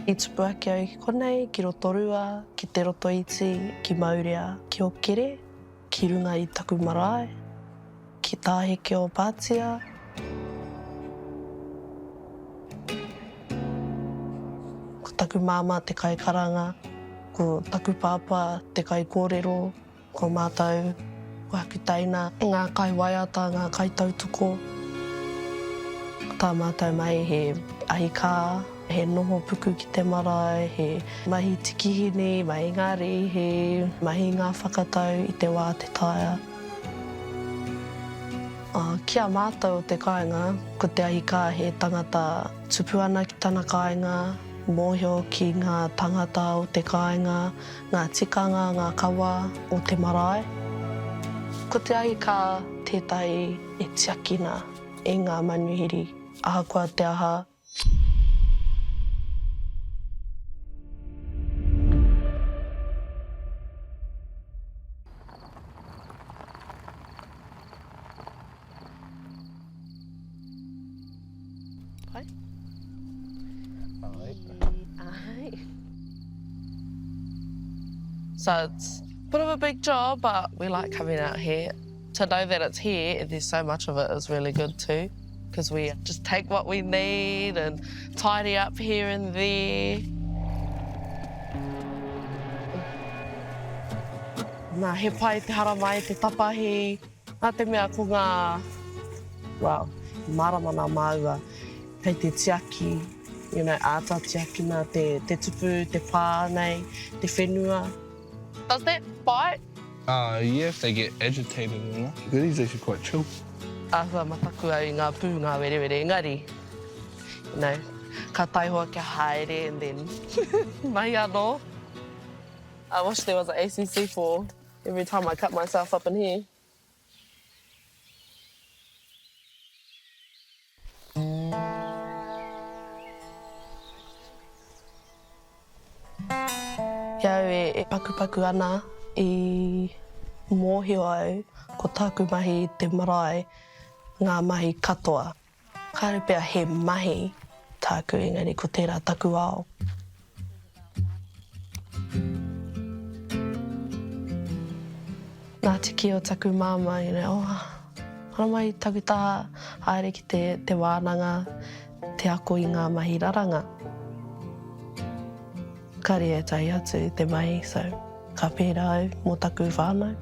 I tupu ake au ki konei, ki Rotorua, ki Te Rotoiti, ki Maurea, ki Okere, ki runga i taku marae, ki Tāheke o Pātia. Ko taku māmā te kaikaranga, ko taku pāpā te kaikōrero. Ko mātou, ko aku teina, ngā kaiwaiata, ngā kaitautoko. Ko tā mātou mahi he ahi kā, he noho puku ki te marae, he mahi tikihini, mahi ngā rīhi, mahi ngā whakatau i te wā te taea. Ā, ki a mātou o te kāinga, ko te ahi kā he tangata tupu ana ki tana kāinga, mōhio ki ngā tangata o te kāinga, ngā tikanga, ngā kawa o te marae. Ko te ahi kā tētahi e tiakina e ngā manuhiri, ahakoa te aha. Pai? Ai. Ai. So it's a bit of a big job, but we like coming out here. To know that it's here and there's so much of it is really good too, because we just take what we need and tidy up here and there. Nā, he pai te haramai, te tapahi. Nā te mea ko ngā, well, mārama nā māua kei te tiaki, you know, āta tiakina te, te tupu, te pā nei, te whenua. Does that bite? Uh, yeah, if they get agitated enough. Goodies actually quite chill. Āhua mataku au i ngā pū ngāwerewere engari, you know, ka taihoa kia haere and then mahi anō. I wish there was a ACC for Every time I cut myself up in here. I a au e pakupaku ana i mōhio au ko tāku mahi i te marae ngā mahi katoa. Kāre pea he mahi tāku engari ko tērā taku ao. Nā te kī o taku māmā, you know, oh, haramai taku taha, haere ki te, te wānanga, te ako i ngā mahi raranga. Kāre ētahi atu te mahi, so ka pērā au mō taku whānau.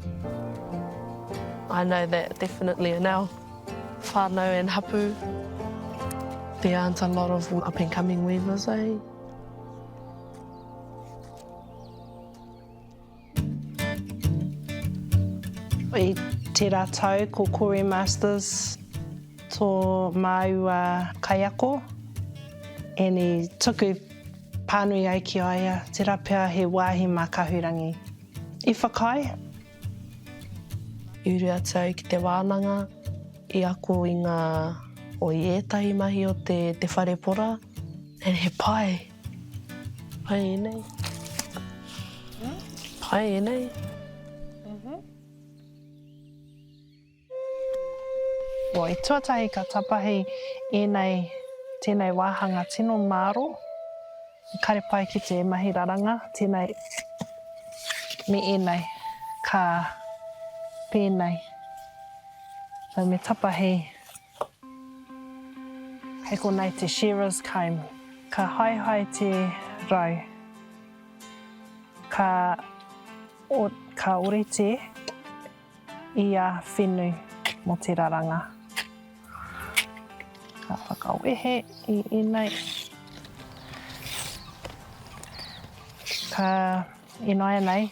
I know that definitely in our whānau and hapu, there aren't a lot of up and coming weavers, eh? I tērā tau ko Corey Masters tō māua kaiako and i tuku pānui au ki a ia, tērā pea he wāhi mā Kahurangi. I whakaae. I uru atu au ki te wānanga, i ako i ngā, o i ētahi mahi o te, te whare pora, and he pai. Pai ēnei. Pai ēnei. Well, i tuatahi ka tapahi ēnei, tēnei wāhanga tino māro, kare pai ki te mahi raranga, tēnei me ēnei, ka pēnei. So me tapahi, hei konei te shearer's comb, ka haehae te rau, ka, ka orite, Ia whenu mo te raranga. Ka whakawehe i enei. Ka inaianei,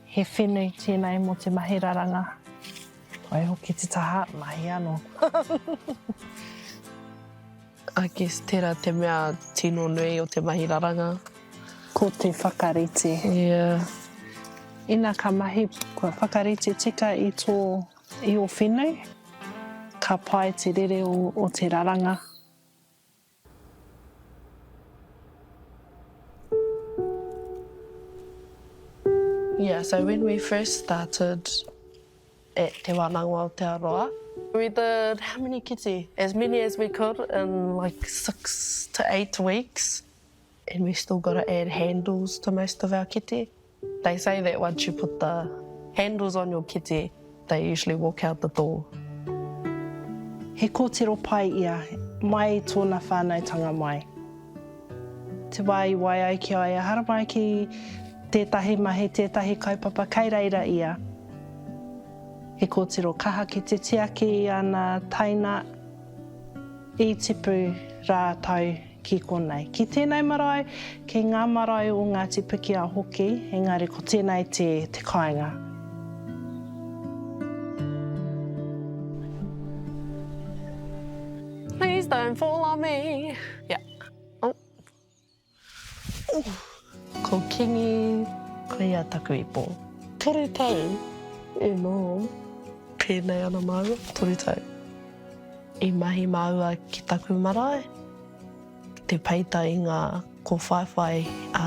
he whenu tenei mo te mahi raranga. Waihoki te taha, mahi ano. I guess tera te mea tino nui o te mahi raranga. Ko te whakarite. Yeah. Ina ka mahi, kua whakarite tika i tō, i ō whenu, ka pai te rere o, o te raranga. Yeah, so when we first started at Te Wānanga o Aotearoa, we did how many kete? As many as we could in like 6 to 8 weeks. And we still gotta add handles to most of our kete. They say that once you put the handles on your kete, they usually walk out the door. He kōtiro pai ia, mai i tōna whānautanga mai. Te wā i wai ai ki a ia, haramai ki tētahi mahi, tētahi kaupapa, kei reira ia. He kōtiro kaha ki te tiaki i ana taina i tipu rātou ki konei. Ki tēnei marae, ki ngā marae o Ngāti Pikiao hoki, engari ko tēnei te, te kāinga. Please don't fall on me. Yeah. Oh. Oh. Ko Kingi, ko ia taku ipo. Toru tau e noho pēnei ana māua, toru tau. I mahi māua ki taku marae, ki te peita i ngā kōwhaiwhai, ā,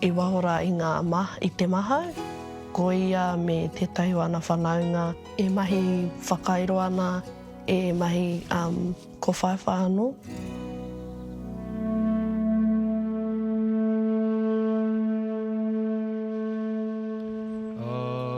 i waho rā i ngā i te mahau. Ko ia me tētahi o ana whanaunga e mahi whakairo ana, e mahi kōwhaiwhai anō.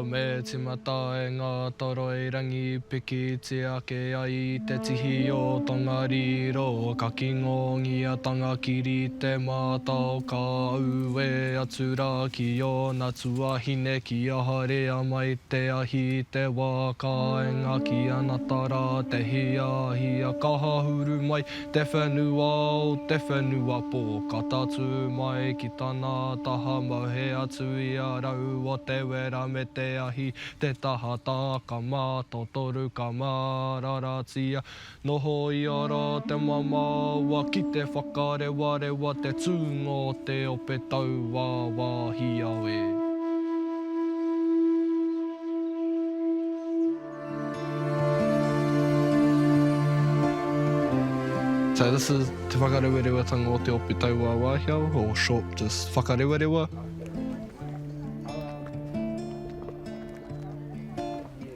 Me timata e ngā toroi rangi pikitia ake ai i te tihi o Tongariro Ka kingongia tanga kiri te mātao ka auē atu rā ki ōna tuahine Kia harea mai te ahi i te wā kāinga ki Anatara te hiahia kaha huru mai Te whenua o te whenua pō ka tatū mai ki tana taha mauhe atu i a raua te wera me te ahi te taha tāka mātotoru ka māraratia noho ia rā te mamaoa ki te whakarewarewa te tūnga o te ope tauā wāhiao e. So this is Te Whakarewarewatanga o Te Ope Tauā Wāhiao, or short just Whakarewarewa.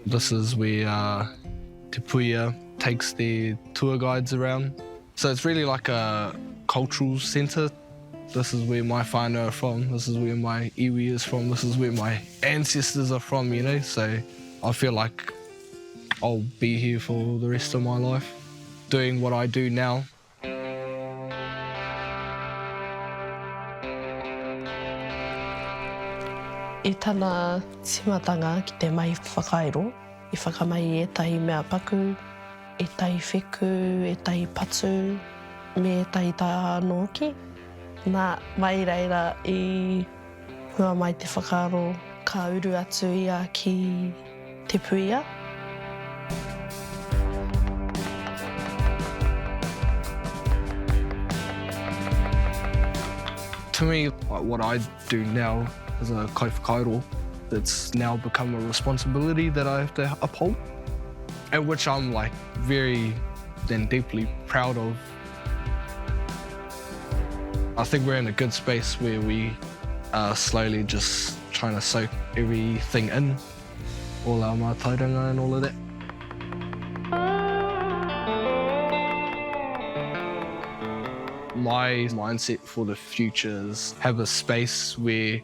This is where uh, Te Puia takes their tour guides around. So it's really like a cultural centre. This is where my whānau are from, this is where my iwi is from, this is where my ancestors are from, you know, so I feel like I'll be here for the rest of my life, doing what I do now. I tana timatanga ki te mahi whakairo, i whakamahi i ētahi mea paku, ētahi wheku, ētahi patu, me ētahi taiaha anō hoki. Nā, mai i reira i hua mai te whakaaro ka uru atu ia ki Te Puia. To me, like what I do now as a kaiwhakairo, it's now become a responsibility that I have to uphold, and which I'm like very and deeply proud of. I think we're in a good space where we are slowly just trying to soak everything in, all our mātauranga and all of that. My mindset for the future is have a space where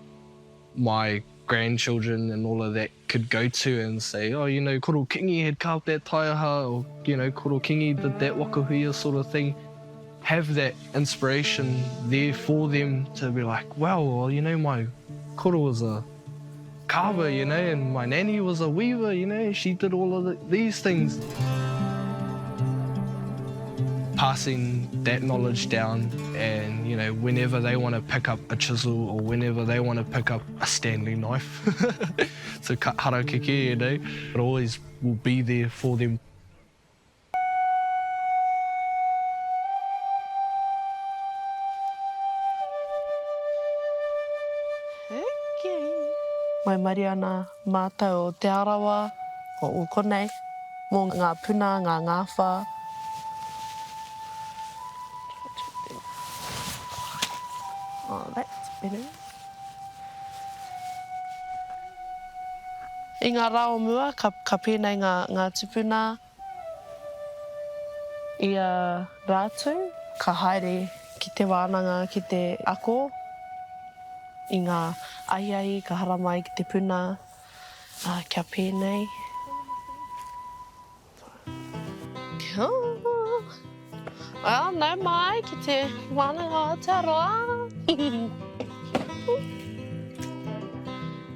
my grandchildren and all of that could go to and say, oh, you know, Koro Kingi had carved that taiaha or, you know, Koro Kingi did that wakahuia sort of thing. Have that inspiration there for them to be like, wow, well, you know, my koro was a carver, you know, and my nanny was a weaver, you know, she did all of the, these things. Passing that knowledge down and, you know, whenever they want to pick up a chisel or whenever they want to pick up a Stanley knife to cut harakeke, you know, it always will be there for them. Waimarie ana mātou o Te Arawa, o konei, mō ngā puna, ngā ngāwhā. Oh, that's better. I ngā rā o mua, ka, ka pēnei ngā, ngā tupuna. Ia Rātū, ka haere. ki te wānanga ki te ako i ngā ahiahi ka haramai ki te puna, ā, kia pēnei. Well, nau mai ki te Wānanga o Aotearoa.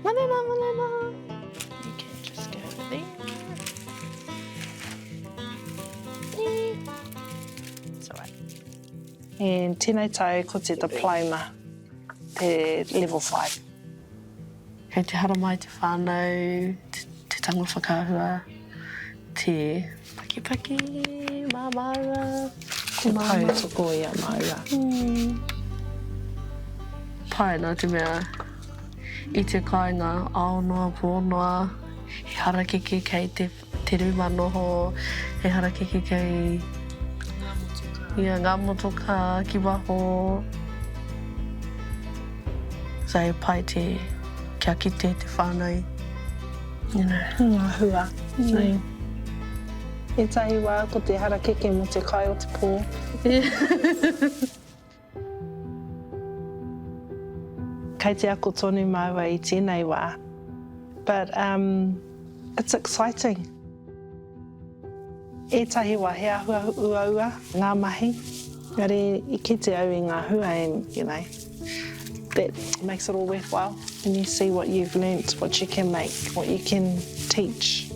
Manena, manena. You can just go there. It's alright. And tēnei tau ko te diploma, te level 5. Kei te haramai te whānau, te tango whakaahua, te pakipaki mā māua. Te tautoko i a māua. Pai nā te mea i te kāinga ao noa pō noa, he harakeke kei te te rūma noho, he harakeke kei. Ngā motokā. Ia, ngā motokā ki waho. So he pai te, kia kite te whānau, you know. Ngā hua. Mm. Ētahi wā ko te harakeke mō te kai o te pō. Kei te ako tonu māua i tēnei wā. But um, it's exciting. Ētahi wā he āhua uaua ngā mahi, engari i kite au i ngā hua and, you know, that makes it all worthwhile when you see what you've learnt, what you can make, what you can teach.